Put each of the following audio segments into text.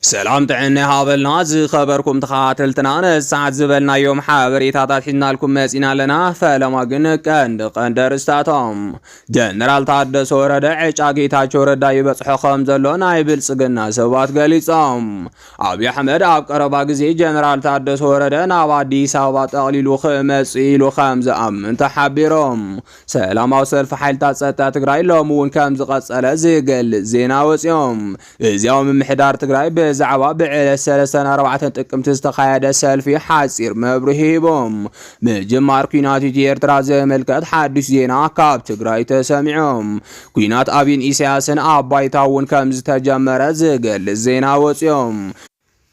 ሰላም ጥዕና ይሃበልና ዝኸበርኩም ተኸታተልትና፣ ነዚ ሰዓት ዝበልናዮም ሓበሬታታት ሒዝናልኩም መጺና ኣለና። ፈለማ ግን ቀንዲ ቀንዲ ኣርእስታቶም። ጀነራል ታደሰ ወረደ ዕጫ ጌታቸው ረዳ ይበጽሖ ከም ዘሎ ናይ ብልጽግና ሰባት ገሊጾም። ኣብይ ኣሕመድ ኣብ ቀረባ ግዜ ጀነራል ታደሰ ወረደ ናብ ኣዲስ ኣበባ ጠቕሊሉ ክመጽእ ኢሉ ከም ዝኣምን ተሓቢሮም። ሰላማዊ ሰልፊ ሓይልታት ጸጥታ ትግራይ ሎሚ እውን ከም ዝቐጸለ ዝገልጽ ዜና ወጺኦም። ግዝያዊ ምምሕዳር ትግራይ ብዛዕባ ብዕለት ሰለስተን ኣርባዕተን ጥቅምቲ ዝተኻየደ ሰልፊ ሓጺር መብርሂ ሂቦም። ምጅማር ኲናት ኢትዮ ኤርትራ ዘመልከት ሓድሽ ዜና ካብ ትግራይ ተሰሚዖም። ኲናት ኣብይን ኢሳያስን ኣብ ባይታ እውን ከም ዝተጀመረ ዝገልጽ ዜና ወጺኦም።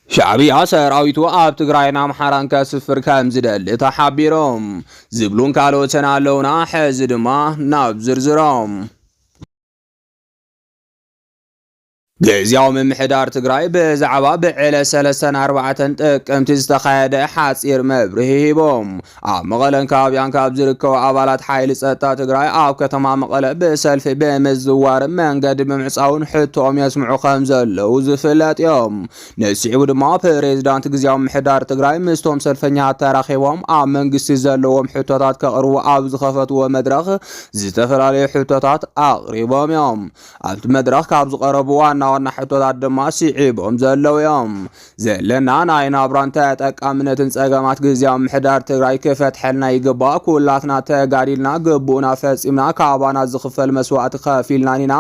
ሻዕብያ ሰራዊቱ ኣብ ትግራይን ኣምሓራን ከስፍር ከም ዝደሊ ተሓቢሮም። ዝብሉን ካልኦትን ኣለውና። ሕዚ ድማ ናብ ዝርዝሮም። ግዝያዊ ምምሕዳር ትግራይ ብዛዕባ ብዕለት ሰለስተን ኣርባዕተን ጥቅምቲ ዝተኻየደ ሓጺር መብርሂ ሂቦም። ኣብ መቐለን ከባቢያን ካብ ዝርከቡ ኣባላት ሓይሊ ጸጥታ ትግራይ ኣብ ከተማ መቐለ ብሰልፊ ብምዝዋርን መንገዲ ብምዕጻውን ሕቶኦም የስምዑ ከም ዘለዉ ዝፍለጥ እዮም። ንስዒቡ ድማ ፕሬዝዳንት ግዝያዊ ምምሕዳር ትግራይ ምስቶም ሰልፈኛታት ተራኺቦም ኣብ መንግስቲ ዘለዎም ሕቶታት ከቕርቡ ኣብ ዝኸፈትዎ መድረኽ ዝተፈላለዩ ሕቶታት ኣቕሪቦም እዮም። ኣብቲ መድረኽ ካብ ዝቐረቡ ዋና ዋና ሕቶታት ድማ ስዒቦም ዘለዉ እዮም። ዘለና ናይ ናብራን ተጠቃምነትን ጸገማት ግዝያዊ ምምሕዳር ትግራይ ክፈትሐልና ይግባእ። ኩላትና ተጋዲልና ግቡእና ፈጺምና ካባና ዝኽፈል መስዋእቲ ከፊልናን ኢና።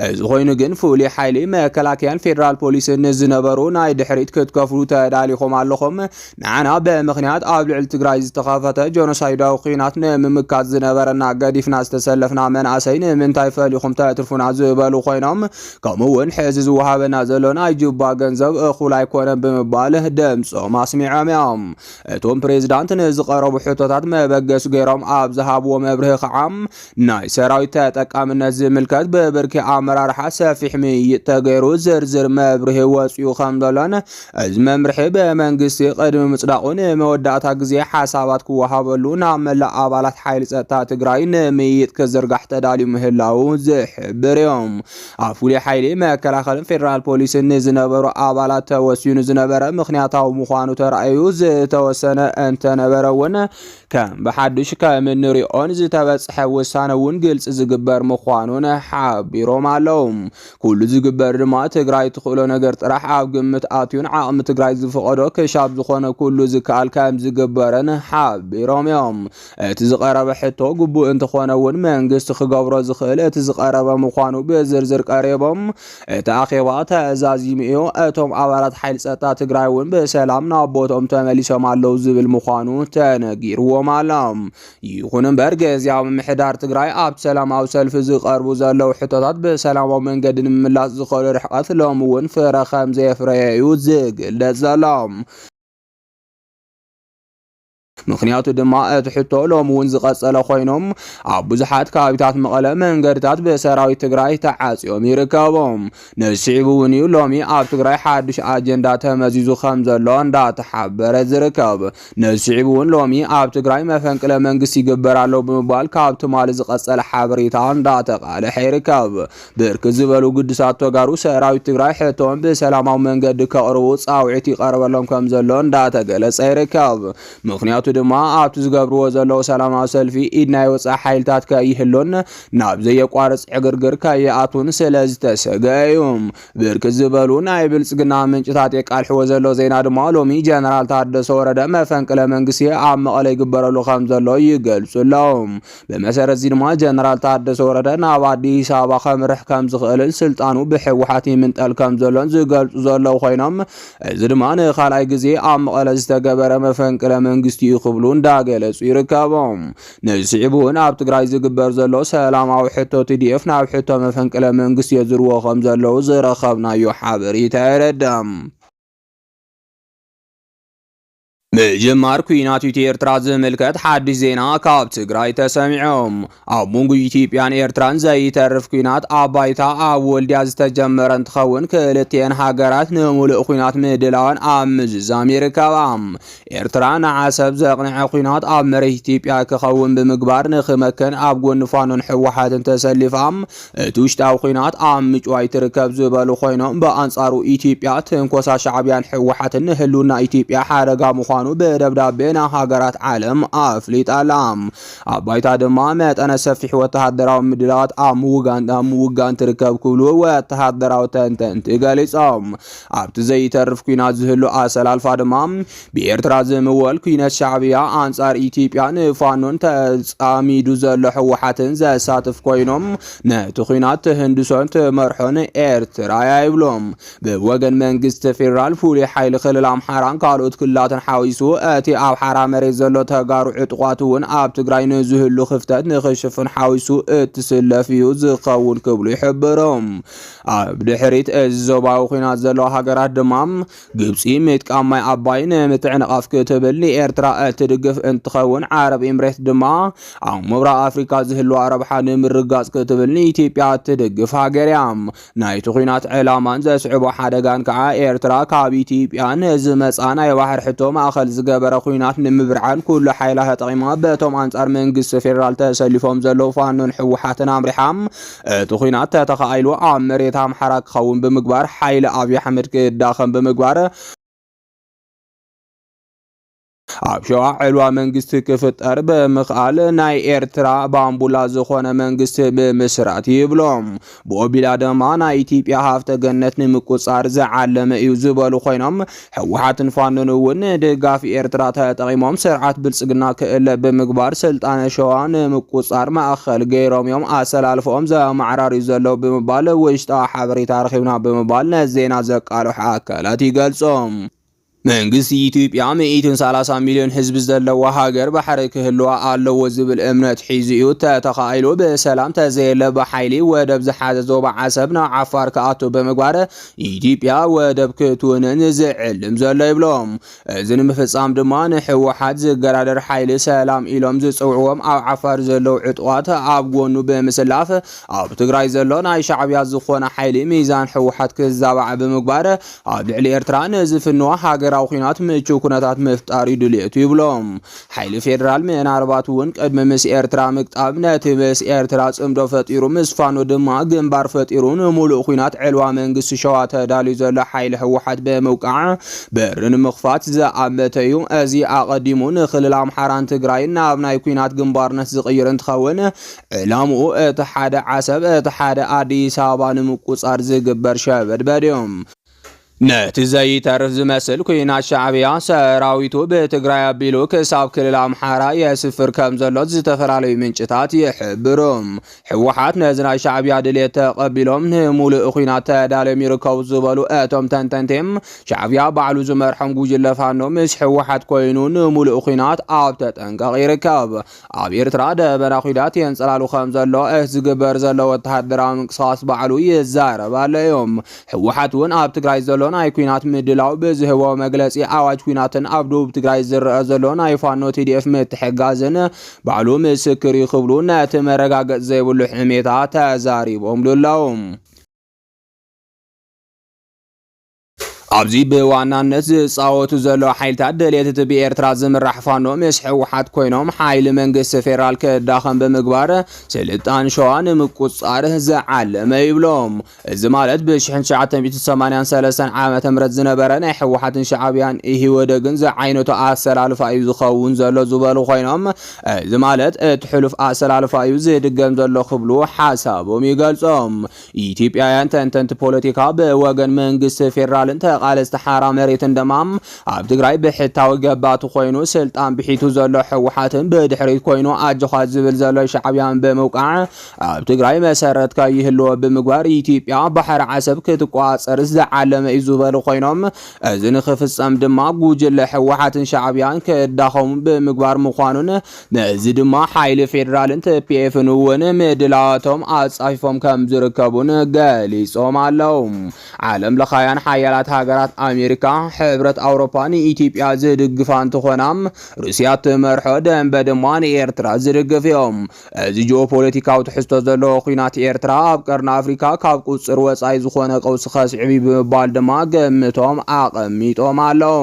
እዚ ኮይኑ ግን ፍሉይ ሓይሊ መከላከያን ፌደራል ፖሊስን ንዝነበሩ ናይ ድሕሪት ክትከፍሉ ተዳሊኹም ኣለኹም። ንዓና ብምኽንያት ኣብ ልዕሊ ትግራይ ዝተኸፈተ ጆኖሳይዳዊ ኲናት ንምምካት ዝነበረና ገዲፍና ዝተሰለፍና መናእሰይ ንምንታይ ፈሊኹም ተትርፉና ዝበሉ ኮይኖም፣ ከምኡ እውን ሕዚ ዝወሃበና ዘሎ ናይ ጁባ ገንዘብ እኹል ኣይኮነን ብምባል ድምፆም ኣስሚዖም እዮም። እቶም ፕሬዝዳንት ንዝቐረቡ ሕቶታት መበገሲ ገይሮም ኣብ ዝሃብዎ መብርሂ ከዓ ናይ ሰራዊት ተጠቃምነት ዝምልከት ብብርኪ ኣመራርሓ ሰፊሕ ምይይጥ ተገይሩ ዝርዝር መብርሂ ወፂኡ ከም ዘሎን እዚ መምርሒ ብመንግስቲ ቅድሚ ምጽዳቑ ንመወዳእታ ግዜ ሓሳባት ክወሃበሉ ናብ መላእ ኣባላት ሓይሊ ጸጥታ ትግራይ ንምይይጥ ክዝርጋሕ ተዳልዩ ምህላዉ ዝሕብር እዩ። ኣብ ፍሉይ ሓይሊ መከላኸልን ፌደራል ፖሊስን ንዝነበሩ ኣባላት ተወሲኑ ዝነበረ ምኽንያታዊ ምዃኑ ተራእዩ ዝተወሰነ እንተነበረ እውን ከም ብሓድሽ ከም እንሪኦን ዝተበጽሐ ውሳነ እውን ግልጺ ዝግበር ምዃኑን ሓቢሮም ኣለዉ። ኩሉ ዝግበር ድማ ትግራይ ትኽእሎ ነገር ጥራሕ ኣብ ግምት ኣትዩን ዓቕሚ ትግራይ ዝፈቐዶ ክሻብ ዝኾነ ኩሉ ዝከኣል ከም ዝግበርን ሓቢሮም እዮም። እቲ ዝቐረበ ሕቶ ግቡእ እንተኾነ እውን መንግስቲ ክገብሮ ዝኽእል እቲ ዝቐረበ ምዃኑ ብዝርዝር ቀሪቦም። እቲ ኣኼባ ተዛዚሙ እዩ። እቶም ኣባላት ሓይሊ ጸጥታ ትግራይ እውን ብሰላም ናብ ቦትኦም ተመሊሶም ኣለዉ ዝብል ምዃኑ ተነጊርዎም ኣሎ። ይኹን እምበር ግዝያዊ ምምሕዳር ትግራይ ኣብ ሰላማዊ ሰልፊ ዝቐርቡ ዘለዉ ሕቶታት ብሰላማዊ መንገዲ ንምምላስ ዝኸዶ ርሕቀት ሎሚ እውን ፍረ ከም ዘየፍረየ እዩ ዝግለጽ ዘሎ። ምኽንያቱ ድማ እቲ ሕቶ ሎሚ እውን ዝቐጸለ ኮይኖም ኣብ ብዙሓት ከባቢታት መቐለ መንገድታት ብሰራዊት ትግራይ ተዓጽዮም ይርከቡ። ነዚ ስዒቡ እውን እዩ ሎሚ ኣብ ትግራይ ሓድሽ ኣጀንዳ ተመዚዙ ከም ዘሎ እንዳተሓበረ ዝርከብ። ነዚ ስዒቡ እውን ሎሚ ኣብ ትግራይ መፈንቅለ መንግስቲ ይግበር ኣሎ ብምባል ካብ ትማሊ ዝቐጸለ ሓበሬታ እንዳተቃለሐ ይርከብ። ብርክት ዝበሉ ግዱሳት ተጋሩ ሰራዊት ትግራይ ሕቶኦም ብሰላማዊ መንገዲ ከቕርቡ ጻውዒት ይቐርበሎም ከም ዘሎ እንዳተገለጸ ይርከብ። ምኽንያቱ ድማ ኣብቲ ዝገብርዎ ዘለዉ ሰላማዊ ሰልፊ ኢድ ናይ ወጻኢ ሓይልታት ከይህሉን ናብ ዘየቋርጽ ዕግርግር ከይኣቱን ስለ ዝተሰግአ እዩ። ብርክት ዝበሉ ናይ ብልጽግና ምንጭታት የቃልሕዎ ዘሎ ዜና ድማ ሎሚ ጀነራል ታደሰ ወረደ መፈንቅለ መንግስቲ ኣብ መቐለ ይግበረሉ ከም ዘሎ ይገልጹ ኣለዉ። ብመሰረት እዚ ድማ ጀነራል ታደሰ ወረደ ናብ ኣዲስ ኣበባ ከምርሕ ከም ዝኽእልን ስልጣኑ ብህወሓት ይምንጠል ከም ዘሎን ዝገልጹ ዘለዉ ኮይኖም፣ እዚ ድማ ንኻልኣይ ግዜ ኣብ መቐለ ዝተገበረ መፈንቅለ መንግስቲ እዩ ክብሉ እንዳገለጹ ይርከቡ። ነዚ ስዒቡ እውን ኣብ ትግራይ ዝግበር ዘሎ ሰላማዊ ሕቶ ቲ ዲ ኤፍ ናብ ሕቶ መፈንቅለ መንግስቲ የዝርዎ ከም ዘለዉ ዝረኸብናዮ ሓበሬታ የረድእ። ምጅማር ኲናት ኢትዮ ኤርትራ ዝምልከት ሓድሽ ዜና ካብ ትግራይ ተሰሚዖም። ኣብ መንጎ ኢትዮጵያን ኤርትራን ዘይተርፍ ኲናት ኣብ ባይታ ኣብ ወልዲያ ዝተጀመረ እንትኸውን፣ ክልቲኤን ሃገራት ንምሉእ ኲናት ምድላዋን ኣብ ምዝዛም ይርከባ። ኤርትራ ንዓሰብ ዘቕንዐ ኲናት ኣብ መሬት ኢትዮጵያ ክኸውን ብምግባር ንኽመከን ኣብ ጎኒ ፋኖን ህወሓትን ተሰሊፋ እቲ ውሽጣዊ ኲናት ኣብ ምጭዋይ ትርከብ ዝበሉ ኮይኖም፣ ብኣንጻሩ ኢትዮጵያ ትንኮሳ ሻዕብያን ህወሓትን ንህልውና ኢትዮጵያ ሓደጋ ምዃኑ ብደብዳቤ ንሃገራት ዓለም ኣፍሊጣ ኣላ። ኣብ ባይታ ድማ መጠነ ሰፊሕ ወተሃደራዊ ምድላዋት ኣብ ምውጋን ኣብ ምውጋን ትርከብ ክብሉ ወተሃደራዊ ተንተንቲ ገሊጾም። ኣብቲ ዘይተርፍ ኲናት ዝህሉ ኣሰላልፋ ድማ ብኤርትራ ዝምወል ኲናት ሻዕብያ ኣንጻር ኢትዮጵያ ንፋኖን ተጻሚዱ ዘሎ ህወሓትን ዘሳትፍ ኮይኖም፣ ነቲ ኲናት ትህንድሶን ትመርሖን ኤርትራ እያ ይብሎም። ብወገን መንግስቲ ፌዴራል፣ ፍሉይ ሓይሊ ክልል ኣምሓራን ካልኦት ክልላትን ሓዊሱ እቲ ኣብ ሓራ መሬት ዘሎ ተጋሩ ዕጡቓት እውን ኣብ ትግራይ ንዝህሉ ክፍተት ንኽሽፍን ሓዊሱ እትስለፍ እዩ ዝኸውን ክብሉ ይሕብሩ። ኣብ ድሕሪት እዚ ዞባዊ ኲናት ዘለዋ ሃገራት ድማ ግብጺ ምጥቃም ማይ ኣባይ ንምትዕንቓፍ ክትብል ንኤርትራ እትድግፍ እንትኸውን፣ ዓረብ ኤምሬት ድማ ኣብ ምብራቕ ኣፍሪካ ዝህልዋ ረብሓ ንምርጋጽ ክትብል ንኢትዮጵያ እትድግፍ ሃገር እያ። ናይቲ ኲናት ዕላማን ዘስዕቦ ሓደጋን ከዓ ኤርትራ ካብ ኢትዮጵያ ንዝመጻ ናይ ባሕሪ ሕቶ ማእኸል ዝገበረ ኲናት ንምብርዓን ኩሉ ሓይላ ተጠቒማ በቶም ኣንጻር መንግስቲ ፌዴራል ተሰሊፎም ዘለዉ ፋኖን ህወሓትን ኣምሪሓ እቲ ኲናት ተተኻኢሉ ኣብ መሬት ኣምሓራ ክኸውን ብምግባር ሓይሊ ኣብዪ ኣሕመድ ክዳኸም ብምግባር ኣብ ሸዋ ዕልዋ መንግስቲ ክፍጠር ብምኽኣል ናይ ኤርትራ ባምቡላ ዝኾነ መንግስቲ ብምስራት ይብሎም። ብኦቢላ ድማ ናይ ኢትዮጵያ ሃፍተ ገነት ንምቁጻር ዝዓለመ እዩ ዝበሉ ኮይኖም፣ ህወሓትን ፋኖን እውን ንደጋፊ ኤርትራ ተጠቒሞም ስርዓት ብልጽግና ክእለ ብምግባር ስልጣነ ሸዋ ንምቁጻር ማእኸል ገይሮም እዮም ኣሰላልፈኦም ዘማዕራርዩ ዘለዉ ብምባል ውሽጣዊ ሓበሬታ ረኺብና ብምባል ነዚ ዜና ዘቃልሑ ኣካላት ይገልጹ። መንግስቲ ኢትዮጵያ ሚእትን ሰላሳ ሚልዮን ህዝቢ ዘለዋ ሃገር ባሕሪ ክህልዋ ኣለዎ ዝብል እምነት ሒዙ እዩ። ተተኻኢሉ ብሰላም ተዘየለ ብሓይሊ ወደብ ዝሓዘ ዞባ ዓሰብ ናብ ዓፋር ክኣቱ ብምግባር ኢትዮጵያ ወደብ ክትውንን ዝዕልም ዘሎ ይብሎም። እዚ ንምፍጻም ድማ ንህወሓት ዝገዳደር ሓይሊ ሰላም ኢሎም ዝጽውዕዎም ኣብ ዓፋር ዘለዉ ዕጡቓት ኣብ ጎኑ ብምስላፍ ኣብ ትግራይ ዘሎ ናይ ሻዕብያ ዝኾነ ሓይሊ ሚዛን ህወሓት ክዛባዕ ብምግባር ኣብ ልዕሊ ኤርትራ ንዝፍንዎ ሃገራዊ ኲናት ምቹ ኩነታት ምፍጣር እዩ ድልየቱ ይብሎም። ሓይሊ ፌዴራል ምናልባት እውን ቅድሚ ምስ ኤርትራ ምግጣም ነቲ ምስ ኤርትራ ጽምዶ ፈጢሩ ምስ ፋኖ ድማ ግንባር ፈጢሩ ንምሉእ ኲናት ዕልዋ መንግስቲ ሸዋ ተዳልዩ ዘሎ ሓይሊ ህወሓት ብምውቃዕ በሪ ንምኽፋት ዝኣመተ እዩ። እዚ ኣቐዲሙ ንክልል ኣምሓራን ትግራይን ናብ ናይ ኲናት ግንባርነት ዝቕይር እንትኸውን ዕላምኡ እቲ ሓደ ዓሰብ እቲ ሓደ ኣዲስ ኣበባ ንምቁጻር ዝግበር ሸበድበድ እዩ። ነቲ ዘይተርፍ ዝመስል ኲናት ሻዕብያ ሰራዊቱ ብትግራይ ኣቢሉ ክሳብ ክልል ኣምሓራ የስፍር ከም ዘሎ ዝተፈላለዩ ምንጭታት ይሕብሩ። ህወሓት ነዚ ናይ ሻዕብያ ድልየት ተቐቢሎም ንምሉእ ኲናት ተዳልዮም ይርከቡ ዝበሉ እቶም ተንተንቴም፣ ሻዕብያ ባዕሉ ዝመርሖም ጉጅለ ፋኖ ምስ ህወሓት ኮይኑ ንምሉእ ኲናት ኣብ ተጠንቀቕ ይርከብ። ኣብ ኤርትራ ደበና ኲናት የንጸላሉ ከም ዘሎ እቲ ዝግበር ዘሎ ወተሃደራዊ ምንቅስቓስ ባዕሉ ይዛረብ ኣሎ እዮም። ህወሓት እውን ኣብ ትግራይ ዘሎ ናይ ኲናት ምድላው ብዝህቦ መግለጺ ኣዋጅ ኲናትን ኣብ ደቡብ ትግራይ ዝረአ ዘሎ ናይ ፋኖ ቲ ዲ ኤፍ ምትሕጋዝን ባዕሉ ምስክር እዩ ክብሉ ነቲ መረጋገጺ ዘይብሉ ሕሜታ ተዛሪቦምሉ ኣለዉ። ኣብዚ ብዋናነት ዝጻወቱ ዘለዉ ሓይልታት ደልየቲ እቲ ብኤርትራ ዝምራሕ ፋኖ ምስ ህወሓት ኮይኖም ሓይሊ መንግስቲ ፌዴራል ክዳኸም ብምግባር ስልጣን ሸዋ ንምቁጻር ዝዓለመ ይብሎም። እዚ ማለት ብ ሽሕን ትሽዓተ ሚእትን ሰማንያን ሰለስተን ዓመተ ምህረት ዝነበረ ናይ ህወሓትን ሻዕብያን ኢህወደግን ዝዓይነቱ ኣሰላልፋ እዩ ዝኸውን ዘሎ ዝበሉ ኮይኖም፣ እዚ ማለት እቲ ሕሉፍ ኣሰላልፋ እዩ ዝድገም ዘሎ ክብሉ ሓሳቦም ይገልጾም። ኢትዮጵያውያን ተንተንቲ ፖለቲካ ብወገን መንግስቲ ፌዴራልን ተቓለስቲ ሓራ መሬትን ድማ ኣብ ትግራይ ብሕታዊ ገባቲ ኮይኑ ስልጣን ብሒቱ ዘሎ ህወሓትን ብድሕሪት ኮይኑ ኣጆኻ ዝብል ዘሎ ሻዕብያን ብምውቃዕ ኣብ ትግራይ መሰረት ከይህልዎ ብምግባር ኢትዮጵያ ባሕሪ ዓሰብ ክትቋፀር ዝዓለመ እዩ ዝበሉ ኮይኖም፣ እዚ ንክፍፀም ድማ ጉጅለ ህወሓትን ሻዕብያን ክዳኸሙ ብምግባር ምዃኑን ነዚ ድማ ሓይሊ ፌዴራልን ቲ ፒ ኤፍን እውን ምድላዋቶም ኣፃፊፎም ከም ዝርከቡን ገሊፆም ኣለዉ። ዓለም ለኻውያን ሓያላት ሃገራት ኣሜሪካ፣ ሕብረት ኣውሮፓ ንኢትዮጵያ ዝድግፋ እንትኾና፣ ሩስያ ትመርሖ ደንበ ድማ ንኤርትራ ዝድግፍ እዮም። እዚ ጂኦፖለቲካዊ ትሕዝቶ ዘለዎ ኲናት ኤርትራ ኣብ ቀርኒ ኣፍሪካ ካብ ቁፅር ወፃኢ ዝኾነ ቀውሲ ከስዕብ እዩ ብምባል ድማ ግምቶም ኣቐሚጦም ኣለዉ።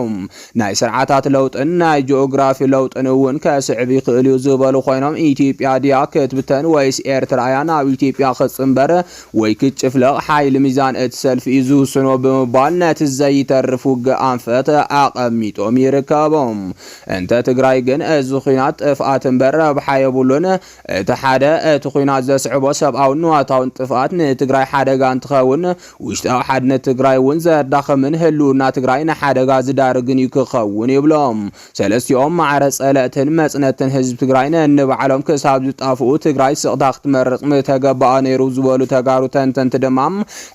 ናይ ስርዓታት ለውጥን ናይ ጂኦግራፊ ለውጥን እውን ከስዕብ ይኽእል እዩ ዝበሉ ኮይኖም፣ ኢትዮጵያ ድያ ክትብተን ወይስ ኤርትራ እያ ናብ ኢትዮጵያ ክትፅንበር ወይ ክትጭፍለቕ ሓይሊ ሚዛን እቲ ሰልፊ እዩ ዝውስኖ ብምባል ነቲ ዘይተርፍ ውግእ ኣንፈት ኣቐሚጦም ይርከቡ። እንተ ትግራይ ግን እዚ ኹናት ጥፍኣት እምበር ረብሓ የብሉን። እቲ ሓደ እቲ ኹናት ዘስዕቦ ሰብኣውን ንዋታውን ጥፍኣት ንትግራይ ሓደጋ እንትኸውን፣ ውሽጣዊ ሓድነት ትግራይ እውን ዘዳኽምን ህልውና ትግራይ ንሓደጋ ዝዳርግን እዩ ክኸውን ይብሎም። ሰለስቲኦም ማዕረ ጸለእትን መጽነትን ህዝቢ ትግራይ ነንባዕሎም ክሳብ ዝጣፍኡ ትግራይ ስቕታ ክትመርጽ ምተገባኣ ነይሩ ዝበሉ ተጋሩ ተንተንቲ ድማ፣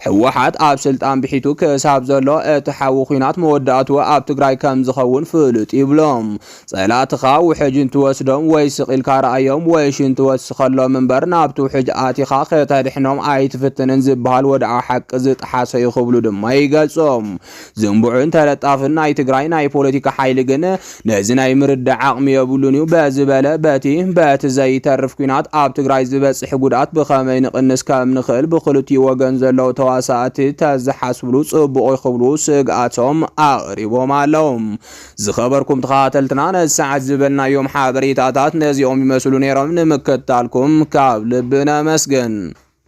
ህወሓት ኣብ ስልጣን ብሒቱ ክሳብ ዘሎ እቲ ሓዊ ኹናት መወዳእቱ ኣብ ትግራይ ከም ዝኸውን ፍሉጥ ይብሎም። ጸላእትኻ ውሕጅ እንትወስዶም ወይ ስቕ ኢልካ ረኣዮም ወይ ሽንቲ ወስኸሎም እምበር ናብቲ ውሕጅ ኣቲኻ ከተድሕኖም ኣይትፍትንን ዝበሃል ወድዓዊ ሓቂ ዝጠሓሰ እዩ ክብሉ ድማ ይገልጾም። ዝንቡዕን ተለጣፍን ናይ ትግራይ ናይ ፖለቲካ ሓይሊ ግን ነዚ ናይ ምርዳእ ዓቕሚ የብሉን እዩ። በዚ በለ በቲ በቲ ዘይተርፍ ኲናት ኣብ ትግራይ ዝበጽሕ ጉድኣት ብኸመይ ንቕንስ ከም ንኽእል ብክልቲኡ ወገን ዘለዉ ተዋሳእቲ ተዝሓስብሉ ጽቡቕ እዩ ክብሉ ስግኣቶም ኣቕሪቦም ኣለዉ። ዝኸበርኩም ተኸታተልትና ነዚ ሰዓት ዝበልናዮም ሓበሬታታት ነዚኦም ይመስሉ ነይሮም። ንምክትታልኩም ካብ ልቢ ነመስግን።